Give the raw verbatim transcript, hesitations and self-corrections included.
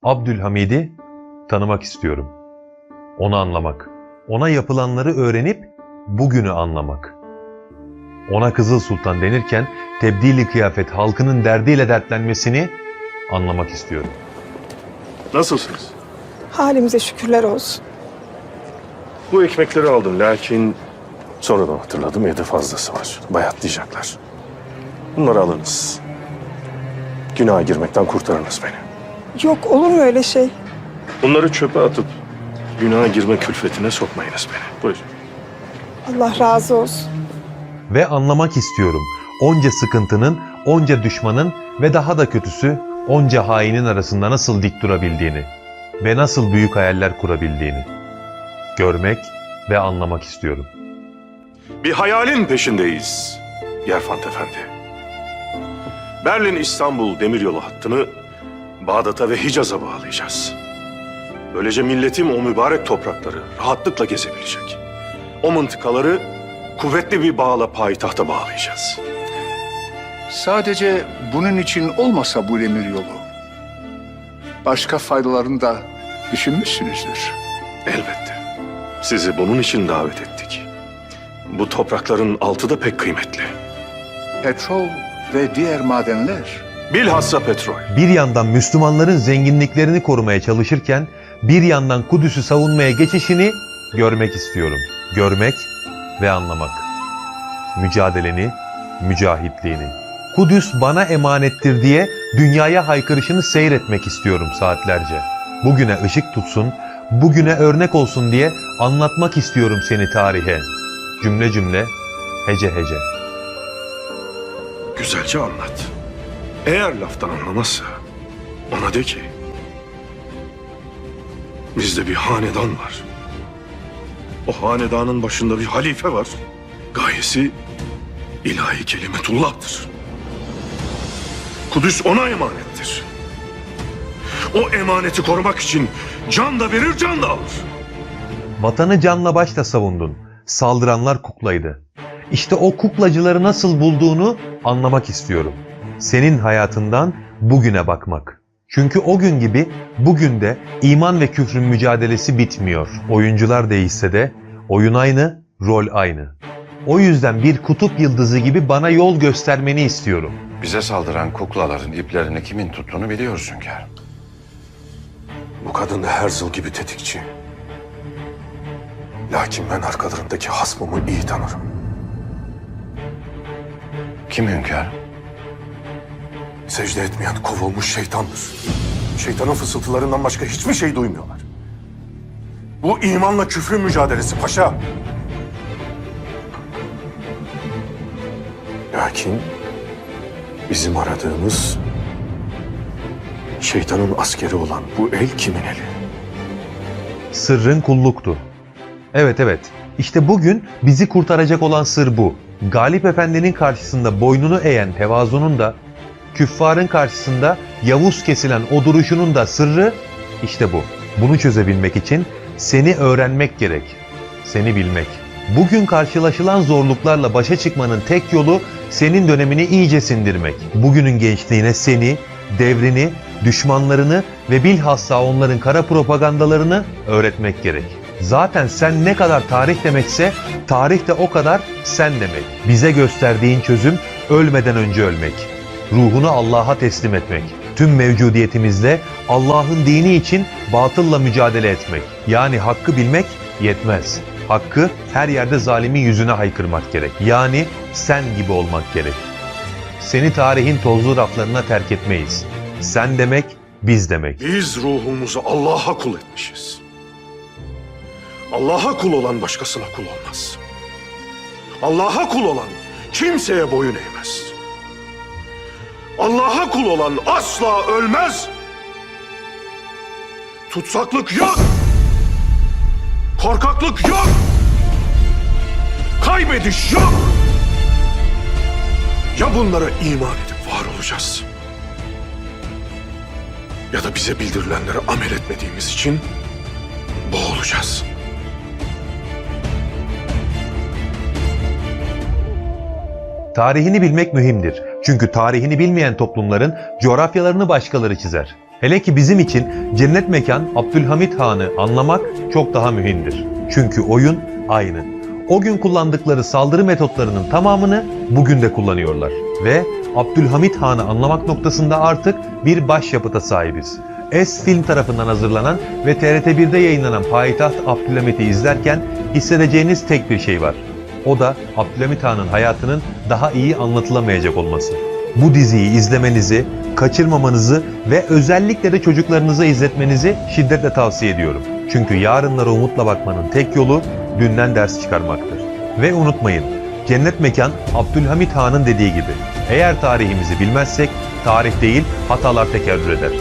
Abdülhamid'i tanımak istiyorum. Onu anlamak. Ona yapılanları öğrenip bugünü anlamak. Ona Kızıl Sultan denirken tebdili kıyafet halkının derdiyle dertlenmesini anlamak istiyorum. Nasılsınız? Halimize şükürler olsun. Bu ekmekleri aldım, lakin sonradan hatırladım, evde fazlası var. Bayatlayacaklar. Bunları alınız. Günaha girmekten kurtarınız beni. Yok, olur mu öyle şey? Bunları çöpe atıp günaha girme külfetine sokmayınız beni. Buyurun. Allah razı olsun. Ve anlamak istiyorum. Onca sıkıntının, onca düşmanın ve daha da kötüsü onca hainin arasında nasıl dik durabildiğini ve nasıl büyük hayaller kurabildiğini görmek ve anlamak istiyorum. Bir hayalin peşindeyiz, Gerfant Efendi. Berlin-İstanbul demiryolu hattını Bağdat'a ve Hicaz'a bağlayacağız. Böylece milletim o mübarek toprakları rahatlıkla gezebilecek. O mıntıkaları kuvvetli bir bağla payitahta bağlayacağız. Sadece bunun için olmasa bu demir yolu, başka faydalarını da düşünmüşsünüzdür. Elbette. Sizi bunun için davet ettik. Bu toprakların altı da pek kıymetli. Petrol ve diğer madenler. Bilhassa petrol. Bir yandan Müslümanların zenginliklerini korumaya çalışırken bir yandan Kudüs'ü savunmaya geçişini görmek istiyorum. Görmek ve anlamak. Mücadeleni, mücahitliğini. Kudüs bana emanettir diye dünyaya haykırışını seyretmek istiyorum saatlerce. Bugüne ışık tutsun, bugüne örnek olsun diye anlatmak istiyorum seni tarihe. Cümle cümle, hece hece. Güzelce anlat. Eğer laftan anlamazsa, ona de ki, bizde bir hanedan var. O hanedanın başında bir halife var. Gayesi ilahi kelimetullah'tır. Kudüs ona emanettir. O emaneti korumak için can da verir, can da alır. Vatanı canla başla savundun. Saldıranlar kuklaydı. İşte o kuklacıları nasıl bulduğunu anlamak istiyorum. Senin hayatından bugüne bakmak. Çünkü o gün gibi bugün de iman ve küfrün mücadelesi bitmiyor. Oyuncular değişse de oyun aynı, rol aynı. O yüzden bir kutup yıldızı gibi bana yol göstermeni istiyorum. Bize saldıran kuklaların iplerini kimin tuttuğunu biliyoruz hünkârım. Bu kadın her zil gibi tetikçi. Lakin ben arkalarındaki hasmımı iyi tanırım. Kim hünkârım? Secde etmeyen kovulmuş şeytandır. Şeytanın fısıltılarından başka hiçbir şey duymuyorlar. Bu imanla küfrün mücadelesi paşa. Lakin bizim aradığımız şeytanın askeri olan bu el kimin eli? Sırrın kulluktu. Evet, evet. İşte bugün bizi kurtaracak olan sır bu. Galip Efendi'nin karşısında boynunu eğen tevazunun da, küffarın karşısında yavuz kesilen o duruşunun da sırrı işte bu. Bunu çözebilmek için seni öğrenmek gerek. Seni bilmek. Bugün karşılaşılan zorluklarla başa çıkmanın tek yolu senin dönemini iyice sindirmek. Bugünün gençliğine seni, devrini, düşmanlarını ve bilhassa onların kara propagandalarını öğretmek gerek. Zaten sen ne kadar tarih demekse, tarih de o kadar sen demek. Bize gösterdiğin çözüm ölmeden önce ölmek. Ruhunu Allah'a teslim etmek. Tüm mevcudiyetimizle Allah'ın dini için batılla mücadele etmek. Yani hakkı bilmek yetmez. Hakkı her yerde zalimin yüzüne haykırmak gerek. Yani sen gibi olmak gerek. Seni tarihin tozlu raflarına terk etmeyiz. Sen demek, biz demek. Biz ruhumuzu Allah'a kul etmişiz. Allah'a kul olan başkasına kul olmaz. Allah'a kul olan kimseye boyun eğmez. Allah'a kul olan asla ölmez. Tutsaklık yok. Korkaklık yok. Kaybediş yok. Ya bunlara iman edip var olacağız, ya da bize bildirilenlere amel etmediğimiz için boğulacağız. Tarihini bilmek mühimdir. Çünkü tarihini bilmeyen toplumların coğrafyalarını başkaları çizer. Hele ki bizim için Cennet Mekan Abdülhamit Han'ı anlamak çok daha mühimdir. Çünkü oyun aynı. O gün kullandıkları saldırı metotlarının tamamını bugün de kullanıyorlar. Ve Abdülhamit Han'ı anlamak noktasında artık bir başyapıta sahibiz. Es Film tarafından hazırlanan ve T R T birde yayınlanan Payitaht Abdülhamit'i izlerken hissedeceğiniz tek bir şey var. O da Abdülhamit Han'ın hayatının daha iyi anlatılamayacak olması. Bu diziyi izlemenizi, kaçırmamanızı ve özellikle de çocuklarınıza izletmenizi şiddetle tavsiye ediyorum. Çünkü yarınlara umutla bakmanın tek yolu dünden ders çıkarmaktır. Ve unutmayın, Cennet Mekan Abdülhamit Han'ın dediği gibi, eğer tarihimizi bilmezsek tarih değil hatalar tekerrür eder.